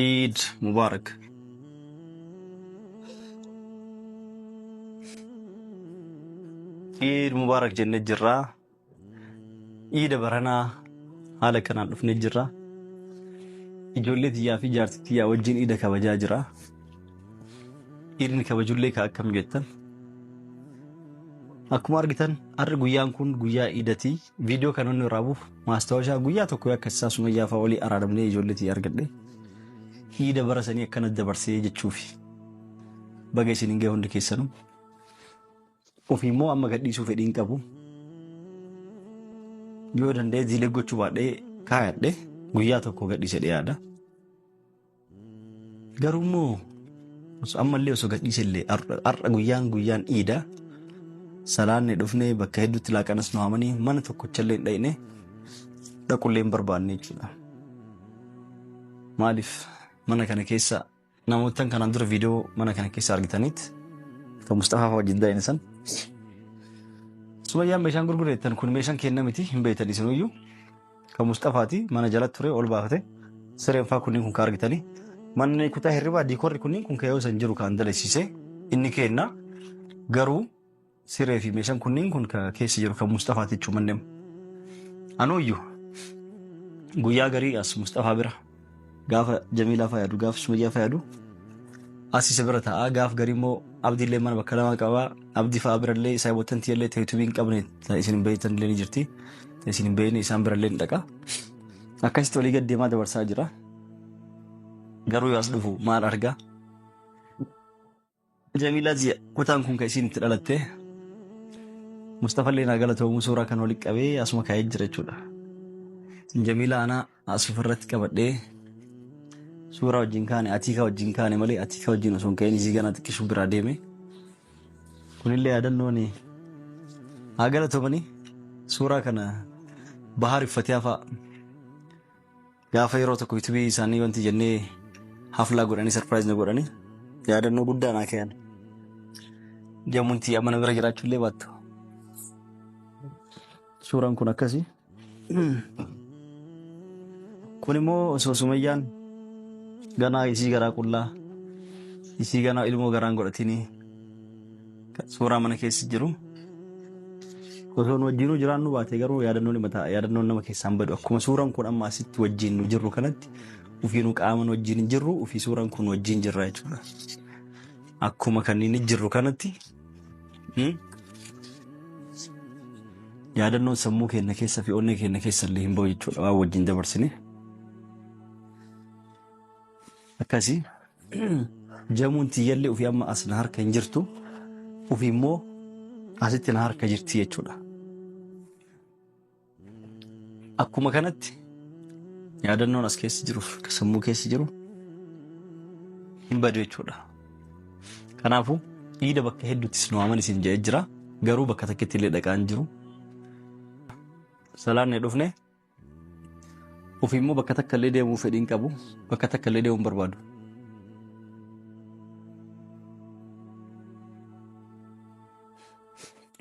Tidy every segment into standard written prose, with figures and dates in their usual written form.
Eid Mubarak. Eid Mubarak jennee jirra. Iida baranaa haala kanaan dhufnee jirra. Ijoollee tiyyaa fi jaartii tiyyaa wajjin iida kabajaa jira. Iidni kabajullee ka akkam jettan. Akkuma argitan har'i guyyaan kun guyyaa iidatii. Viidiyoo kan inni waraabuuf maastaawashaa guyyaa tokko akka isaa Sumayyaa fa'aa olii araaramnee ijoollee tiyya argadhe. Iida bara sanii akkana dabarsee jechuufi. Baga isin hin gahe hundi keessanuu. Ofii immoo amma gadhiisuu fedhii hin qabu. Yoo danda'e diilee gochuu baadhee kaayadhe guyyaa tokko gadhiise dhiyaadha. Garuu immoo osoo ammallee osoo gadhiise illee har'a guyyaan guyyaan iida salaanne dhufnee bakka hedduutti laaqanas nu haamanii mana tokkochallee hin dhayne dhaqullee hin barbaanne jechuudha. Maaliif mana kana keessa Namoottan kanaan dura viidiyoo mana kana keessa argitaniit kan Musxafaa fa'aa wajjin daa'ina san. Sumayyaan meeshaan gurgureettan kun meeshaan kenna miti hin beektan isinuyyuu. Kan Musxafaati mana jala ture ol baafate sireen fa'aa kunniin kun kan argitanii. Manni kutaa hirribaa diikorri kunniin kun kan yoo san jiru kan dalasiise inni kenna garuu Siree fi meeshaan kunniin kun ka keessa jiru kan Musxafaati jechuun manneen. Anuuyyu guyyaa garii as Musxafaa bira gaafa Jamiilaa fayyadu gaafa Sumayyaa fayyadu as isa bira ta'a gaaf garii immoo Abdiillee mana bakka lama qaba Abdii fa'aa birallee saayibottan tiyyallee ta'e yuutuubii hin qabne ta'e isin hin beektan illee ni jirti ta'e isin hin beekne isaan birallee ni dhaqa. Akkasitti walii gad deemaa dabarsaa jira. Garuu yoo as dhufu maal argaa? Jamiilaa ji'a kutaan kun kan isiin itti dhalatte Mustafallee naa galatoomuu suuraa kan walitti qabee asuma kaa'ee jira jechuudha. Jamiilaa anaa as ofirratti qabadhee suuraa wajjin kaane atiikaa wajjin kaane malee atiikaa wajjin osoo hin ka'in isii ganaa xiqqishuu biraa deeme. Kunillee yaadannoon haa galatoomanii suuraa kana Bahaar uffatee hafaa. Gaafa yeroo tokko yuutuubii isaanii wanti jennee haflaa godhanii sarpiraayiz na godhanii yaadannoo guddaa naa kennan. Jamunti amma na bira jiraachuu illee baattu. Suuraan kun akkasi. Kun immoo osoo Sumayyaan ganaa isii garaa qullaa isii ganaa ilmoo garaan godhatinii suuraa mana keessa jiru. Osoo nu wajjinuu jiraannu baate garuu yaadannoon dhima ta'a. Yaadannoon nama keessaan badu. Akkuma suuraan kun amma asitti wajjin nu jirru kanatti ofii nu qaaman wajjin hin jirru ofii suuraan kun wajjin jirra jechuudha. Akkuma kanneen jirru kanatti yaadannoon sammuu keenya keessa fi onnee keenya keessa illee hin bahu jechuudha waan wajjin dabarsine. Akkasi jamuun tiyyallee ofii amma as na harka hin jirtu ofii immoo asitti na harka jirti jechuudha. Akkuma kanatti yaadannoon as keessa jiruuf sammuu keessa jiru hin badu jechuudha. Kanaafuu iida bakka hedduuttis nu waaman isin jedhee jira. Garuu bakka takkitti illee dhaqaa hin jiru. Salaanne dhufne Ofii immoo bakka takka illee deemuu fedhii hin qabu. Bakka takka illee deemuu hin barbaadu.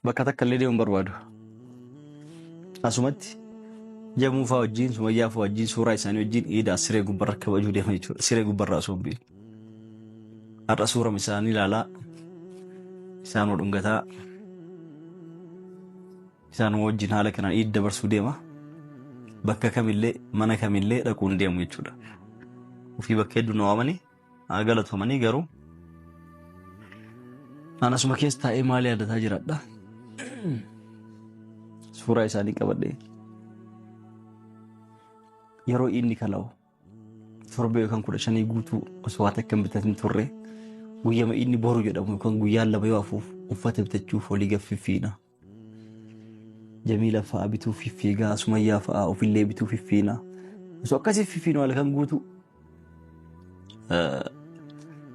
Bakka takka illee deemuu hin barbaadu. Asumatti jamuu fa'aa wajjin, sumayyaa fa'aa wajjin, suuraa isaanii wajjin iidaa siree gubbarra kabajuu deema jechuudha. Siree gubbarraa osoo hin biin. Har'a suurama isaanii ilaalaa, isaan dhungataa. Isaanuma wajjin haala kanaan iid dabarsuu deema. Bakka kamillee mana kamillee dhaquu hin deemu jechuudha. Ofii bakka hedduu na waamanii haa galatoomanii garuu an asuma keessa taa'ee maal yaadataa jiraadha. Suuraa isaanii qabadhee yeroo inni kala'u torbee yookaan 15 guutuu osoo waa takka hin bitatin turre guyyama inni boru jedhamu yookaan guyyaan 2 yoo hafuuf uffata bitachuuf olii gad fiffiina. Jamiila fa'aa bituuf fiffiigaa, Sumayyaa fa'aa ofillee bituuf fiffiina. Osoo akkasii fiffiinu halkan guutuu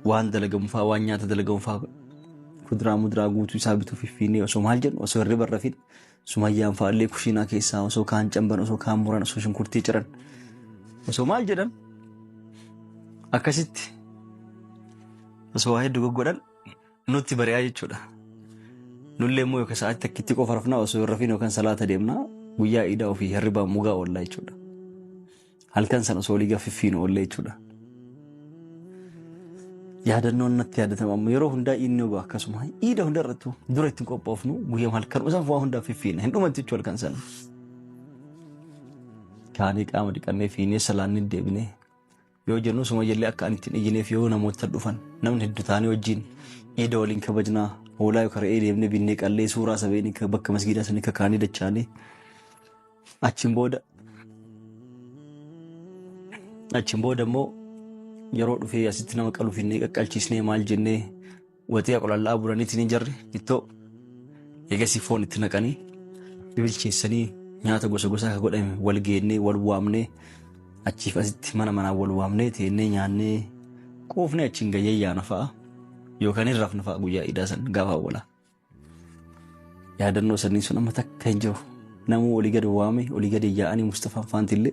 waan dalagamu fa'aa waan nyaata dalagamu fa'aa kuduraa muduraa guutuu isaa bituuf fiffiinee osoo maal jennu osoo hirriba hin rafin Sumayyaan fa'aallee kushiinaa keessaa osoo kaan camban osoo kaan muran osoo shunkurtii ciran osoo maal jedhan akkasitti osoo waa hedduu goggodhan nutti bari'aa jechuudha. Nullee immoo yookaan sa'aatii takkitti qofa rafnaa osoo hin rafiin yookaan salaata deemnaa guyyaa iidaa ofii hirribaan mugaa oollaa jechuudha. Halkan sana osoo olii gad fiffiinu oollee jechuudha. Yaadannoon natti yaadatama amma yeroo hundaa inni ogaa akkasuma iida hunda irrattuu dura ittiin qophoofnu guyyaa halkan isaan waa hundaa fiffiina hin dhumatti jechuudha halkan sana. Kaanii qaama dhiqannee fiinee salaannee deebinee yoo jennu suma jallee akka ani ittiin iyyineef yoo namoota dhufan namni hedduu taanee wajjin iida waliin kabajnaa hoolaa yookaan re'ee deemnee binnee qallee suuraa sabeenii bakka masgiidaa sanii kakaanii dachaanii achiin booda immoo yeroo dhufee asitti nama qalu finnee qaqqalchiisnee maal jennee waxii qolallaa bulaniitti ni jarri ittoo eegasii foon itti naqanii bibilcheessanii nyaata gosa gosaa akka godhame wal geennee wal waamnee achiif asitti mana manaan wal waamnee teennee nyaannee quufnee achiin gayyee yaana fa'a yookaan hin rafna fa'a guyyaa iidaa san gaafa awwalaa. Yaadannoo sanii sun amma takka hin jiru. Namuu olii gadi waame olii gadi yaa'anii Mustafaan faantillee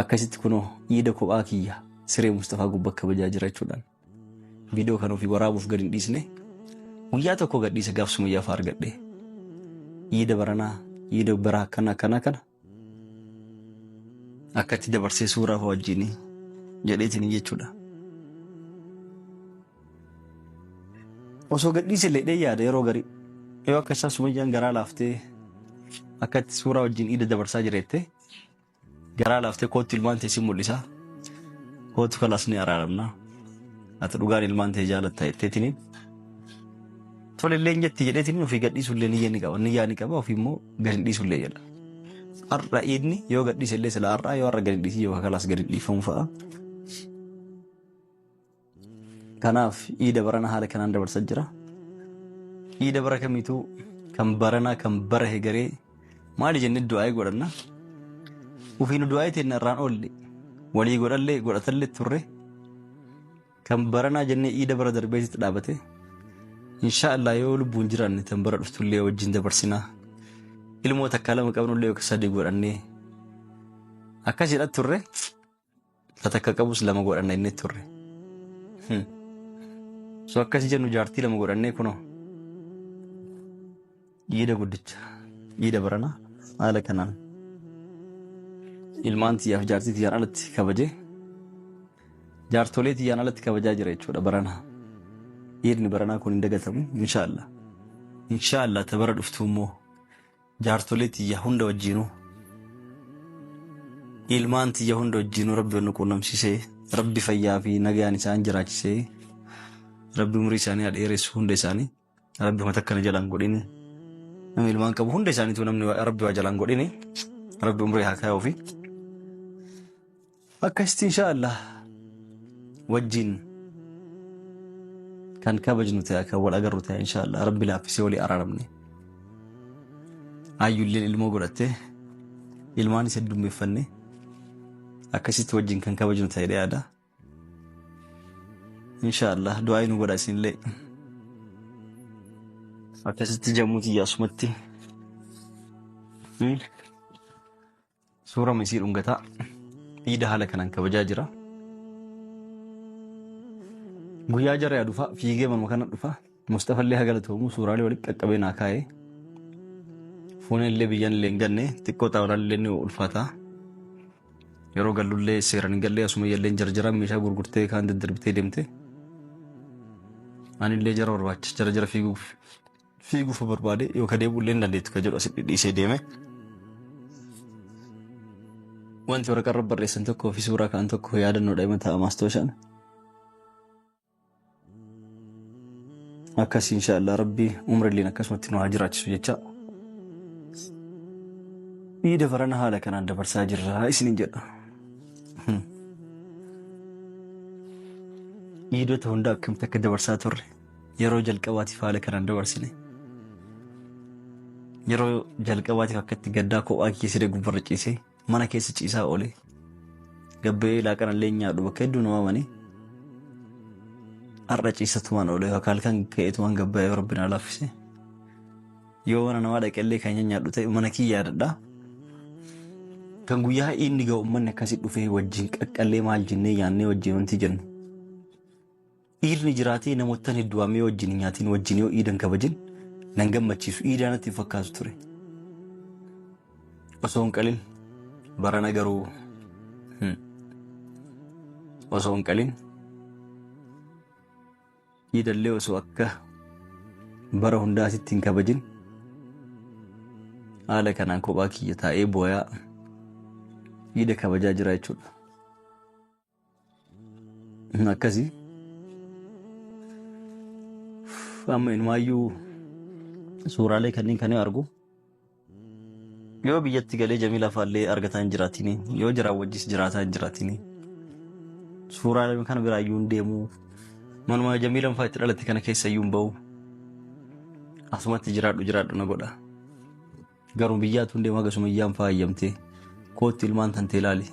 akkasitti kunoo iida kophaa kiyya siree Mustafaa gubbaa kabajaa jira jechuudhaan. Viidiyoo kan ofii waraabuuf gadi hin dhiisne guyyaa tokko gad dhiise gaaf sumayyaa fa'aa argadhe. Iida baranaa iida baraa akkana akkana kana akkatti dabarsee suuraa fa'aa wajjin jedheetiin jechuudha. Osoo gad dhiise illee yaada yeroo garii yoo akka isaa sumayyaan garaa laaftee akkatti suuraa wajjin iida dabarsaa jireette garaa laaftee kootti ilmaan ta'e si mul'isa. Kootu kalaas ni araaramna. Ati dhugaan ilmaan ta'e jaalatta jetteetiniin. Tole illee jetti jedheetiniin ofii gadhiisu illee niyya ni qaba. Niyyaa ni qaba ofii immoo gad hin dhiisu illee jedha. Har'a iidni yoo gadhiise illee sila har'a yoo har'a gad hin dhiisin yookaan kalaas gad hin dhiifamu fa'a. Kanaaf iida barana haala kanaan dabarsaa jira. Iida bara kamiituu kan baranaa kan bara hegaree maali jennee du'aa'ee godhanna. Ofiin du'aa'ee teenna irraan oolle walii godhallee godhatallee turre kan baranaa jennee iida bara darbeetitti dhaabate. Insha Allah yoo lubbuun jiraanne tan bara dhuftullee wajjin dabarsinaa. Ilmoo takka lama qabnullee yookaan sadii godhannee akkas jedha turre takka qabus lama godhanna inni turre. So akkas jennu jaartii lama godhannee kunoo iida guddicha iida baranaa haala kanaan ilmaan tiyyaaf jaartii tiyyaan alatti kabajee jaartolee tiyyaan alatti kabajaa jira jechuudha baranaa. Iidni baranaa kun hin dagatamu inshaallah. Inshaallah ta bara dhuftu immoo jaartolee tiyya hunda wajjinuu ilmaan tiyya hunda wajjinuu rabbi nu quunnamsiisee rabbi fayyaa fi nagaan isaan jiraachisee rabbi umurii isaanii haa dheeressu hunda isaanii rabbi mata akkana jalaan godhini namni ilmaan qabu hunda isaaniitu namni rabbi waa jalaan godhini rabbi umurii haa kaa'uu fi akkasitti inshaallah wajjin kan kabajnu ta'e kan wal agarru ta'e inshaallah rabbi laaffisee walii araaramne. Hayyulleen ilmoo godhattee ilmaan isa heddummeeffanne akkasitti wajjin kan kabajnu ta'e yaada. Inshaallah du'aa nu godha isinillee. Akkasitti jammuu tiyya asumatti suura misii dhungataa iida haala kanaan kabajaa jira. Guyyaa jara yaa dhufa fiigee manuma kana dhufa Mustafallee haa galatoomu suuraalee walitti qaqqabee naa kaa'e. Fuuneen illee biyyaan illee hin ganne xiqqoo xaawulaan illee ni ulfaata. Yeroo gallullee seeraan hin gallee asuma illee jarjaraan meeshaa gurgurtee kaan daddarbitee deemte. Ani illee jara barbaacha jara jara fiiguuf barbaade yookaan deebi'u illee hin dandeettu kan jedhu asitti dhiisee deeme. Wanti waraqaa irra barreessan tokkoo fi suuraa kaan tokko yaadannoodha hima ta'a maastooshaan. Akkasii inshaallah rabbi umrilleen akkasumatti nu haa jiraachisu jecha. Iida barana haala kanaan dabarsaa jirra isiniin jedha. Iidota hunda akkamitti akka dabarsaa turre yeroo jalqabaatiif haala kanaan dabarsine. Yeroo jalqabaatiif akkatti gaddaa kophaa kiyya siree gubbarra ciisee mana keessa ciisaa oole. Gabbee laaqana illee nyaadhu bakka hedduu nama amanii. Har'a ciisatumaan oole yookaan halkan ka'eetumaan gabbee yoo rabbi na laaffise. Yoo mana namaa dhaqellee kan nyaadhu ta'e mana kiyya yaadadha. Kan guyyaa inni ga'u uummanni akkasii dhufee wajjin qaqqallee maal jennee nyaannee wajjin wanti jennu. Dhiirni jiraatee namoottan hedduu waamee wajjin nyaatiin wajjin yoo iidan kabajin nan gammachiisu iidaa natti hin fakkaatu ture. Osoo hin qalin barana garuu osoo hin qalin Iidallee osoo akka bara hundaatitti hin kabajin haala kanaan kophaa kiyya taa'ee booyaa iida kabajaa jira jechuudha. Akkasii amma inumaayyuu suuraalee kanneen kan argu yoo biyyatti galee Jamiilaa fa'aallee argataa hin jiraatini, yoo jiraan wajjis jiraataa hin jiraatini, suuraalee kana biraayyuu hin deemu, manuma Jamiilaan fa'aa itti dhalatte kana keessa iyyuu hin ba'u, asumatti jiraadhu jiraadhu na godha. Garuu biyyaatu hin deemu haga Sumayyaan fa'aa hayyamtee koottu ilmaan tantee ilaali,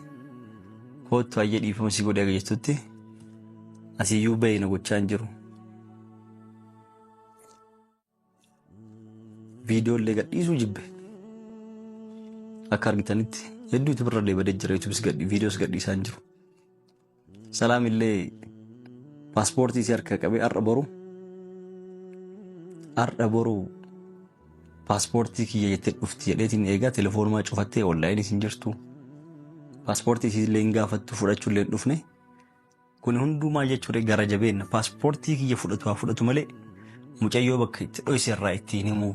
koottu hayyee dhiifama si godhe haga jettutti asiyyuu bahe na gochaa hin jiru. Viidiyoo illee gadhiisuu jibbe. Akka argitanitti hedduu YouTube irra illee badee jira. YouTubes gadhi viidiyoos gadhiisaa hin jiru. Salaam illee paaspoortii isii harka qabee har'a boru paaspoortii kiyya jettee dhufti jedheetiin eegaa, telefoonumaa cufattee onlaayinii hin jirtu. Paaspoortii isii illee hin gaafattu, fudhachuu illee hin dhufne. Kun hunduu maal jechuudha? Gara jabeenna. Paaspoortii kiyya fudhatu haa fudhatu malee mucayyoo bakka itti dhoyse irraa ittiin himuu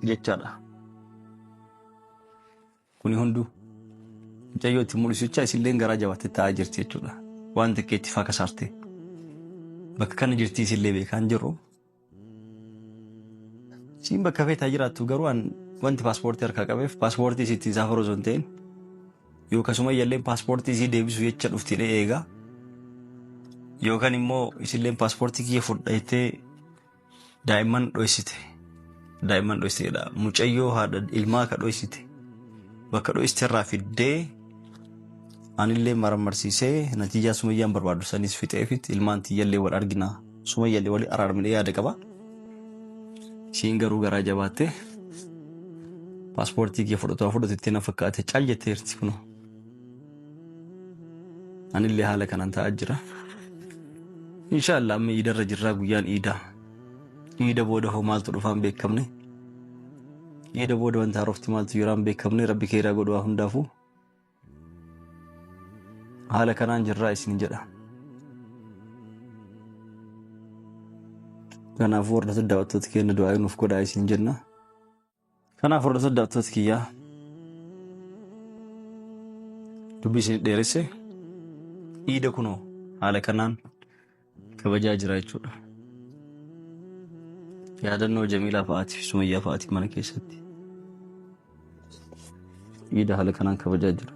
jechaadha. Kuni hunduu mucayyoo itti mul'isu jecha isillee garaa jabaattee taa'aa jirti jechuudha. Waan xiqqeetti faa kasaarte. Bakka kana jirti isillee beekaan jirru. Isiin bakka feetaa jiraattu garuu an wanti paaspoortii harkaa qabeef paaspoortii isii ittiin saafaru osoo hin ta'in, yookaan Sumayyalleen paaspoortii isii deebisu jecha dhufti eegaa, yookaan immoo isilleen paaspoortii kiyya fudha jettee daa'imman dhoysite. Daa'imman dhoysiteedha. Mucayyoo haadha ilmaa ka dhoysite. Bakka dhoysite irraa fiddee anillee marammarsiisee natiijaa Sumayyaan barbaadu sanis fixeefit ilmaan tiyyallee wal argina. Sumayyallee wal araarmine yaada qaba. Isiin garuu garaa jabaattee paaspoortii kiyya fudhatu haa fudhatu itti na fakkaate cal jetteerti kunoo. Anillee haala kanaan taa'aa jira. Inshaallah amma iidarra jirraa, guyyaan iidaa. Iida booda hoo maaltu dhufaa hin beekamne. Iida booda wanta haarofti maaltu jiraa hin beekamne. Rabbi keeraa godhu waa hundaafuu. Haala kanaan jirraa isin jedha. Kanaafuu hordoftoota daawwattoota keenya, du'aa nuuf godhaa isin jenna. Kanaaf hordoftoota daawwattoota kiyyaa, dubbii isin dheeresse, iida kunoo haala kanaan kabajaa jira jechuudha. Yaadannoo Jamiilaa fa'aati fi Sumayyaa fa'aati mana keessatti. Iida haala kanaan kabajaa jira.